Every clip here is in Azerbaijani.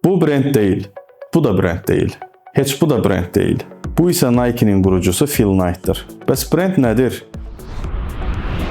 Bu brend deyil. Bu da brend deyil. Heç bu da brend deyil. Bu isə Nike-nin qurucusu Phil Knight'dır. Bəs brend nədir?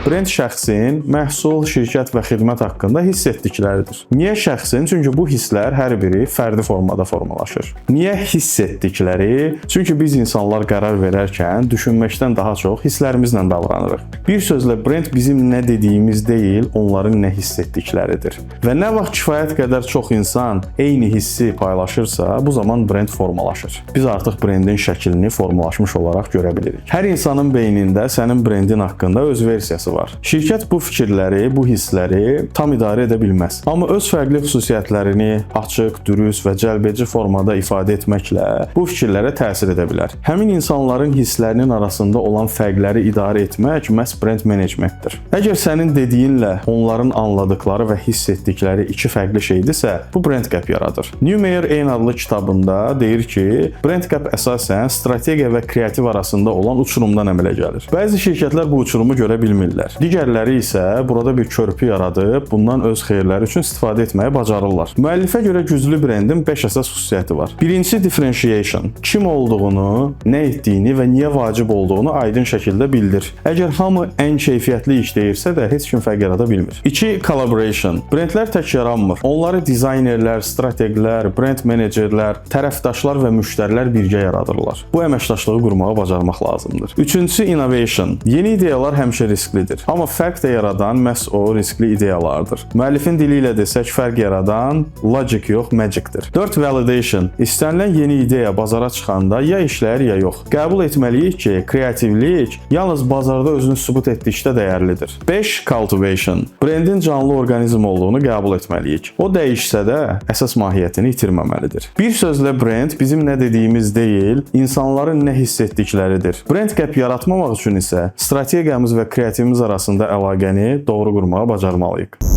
Brend şəxsin məhsul, şirkət və xidmət haqqında hiss etdikləridir. Niyə şəxsin? Çünki bu hisslər hər biri fərdi formada formalaşır. Niyə hiss etdikləri? Çünki biz insanlar qərar verərkən düşünməkdən daha çox hisslərimizlə davranırıq. Bir sözlə, brend bizim nə dediyimiz deyil, onların nə hiss etdikləridir. Və nə vaxt kifayət qədər çox insan eyni hissi paylaşırsa, bu zaman brend formalaşır. Biz artıq brendin şəklini formalaşmış olaraq görə bilirik. Hər insanın beynində sənin brendin haqqında öz versiyası var. Şirkət bu fikirləri, bu hissləri tam idarə edə bilməz. Amma öz fərqli xüsusiyyətlərini açıq, dürüst və cəlbedici formada ifadə etməklə bu fikirlərə təsir edə bilər. Həmin insanların hisslərinin arasında olan fərqləri idarə etmək məhz brend menecmentdir. Əgər sənin dediyinlə onların anladıkları və hiss etdikləri iki fərqli şeydirsə, bu brand gap yaradır. Neumayer eyni adlı kitabında deyir ki, brand gap əsasən strategiya və kreativ arasında olan uçurumdan əmələ gəlir. Bəzi şirkətlər bu uçurumu görə bilmirlər. Digərləri isə burada bir körpü yaradıb bundan öz xeyirləri üçün istifadə etməyi bacarırlar. Müəllifə görə güclü brendin 5 əsas xüsusiyyəti var. Birincisi, differentiation. Kim olduğunu, nə etdiyini və niyə vacib olduğunu aydın şəkildə bildir. Əgər hamı ən keyfiyyətli iş deyirsə də, heç kim fərq yarada bilmir. 2. Collaboration. Brendlər tək yaranmır. Onları dizaynerlər, strateqlər, brend menecerlər, tərəfdaşlar və müştərilər birgə yaradırlar. Bu əməkdaşlığı qurmağı bacarmaq lazımdır. Üçüncüsü, innovation. Yeni ideyalar həmişə risklidir. Amma fərq də yaradan məhz o riskli ideyalardır. Müəllifin dili ilə desək, fərq yaradan logic yox, magicdir. 4. Validation. İstənilən yeni ideya bazara çıxanda ya işləyir, ya yox. Qəbul etməliyik ki, kreativlik yalnız bazarda özünü sübut etdikdə dəyərlidir. 5. Cultivation. Brendin canlı orqanizm olduğunu qəbul etməliyik. O dəyişsə də, əsas mahiyyətini itirməməlidir. Bir sözlə, brend bizim nə dediyimiz deyil, insanların nə hiss etdikləridir. Brand gap yaratmamaq üçün isə strategiyamız və kreativimiz arasında əlaqəni doğru qurmağı bacarmalıyıq.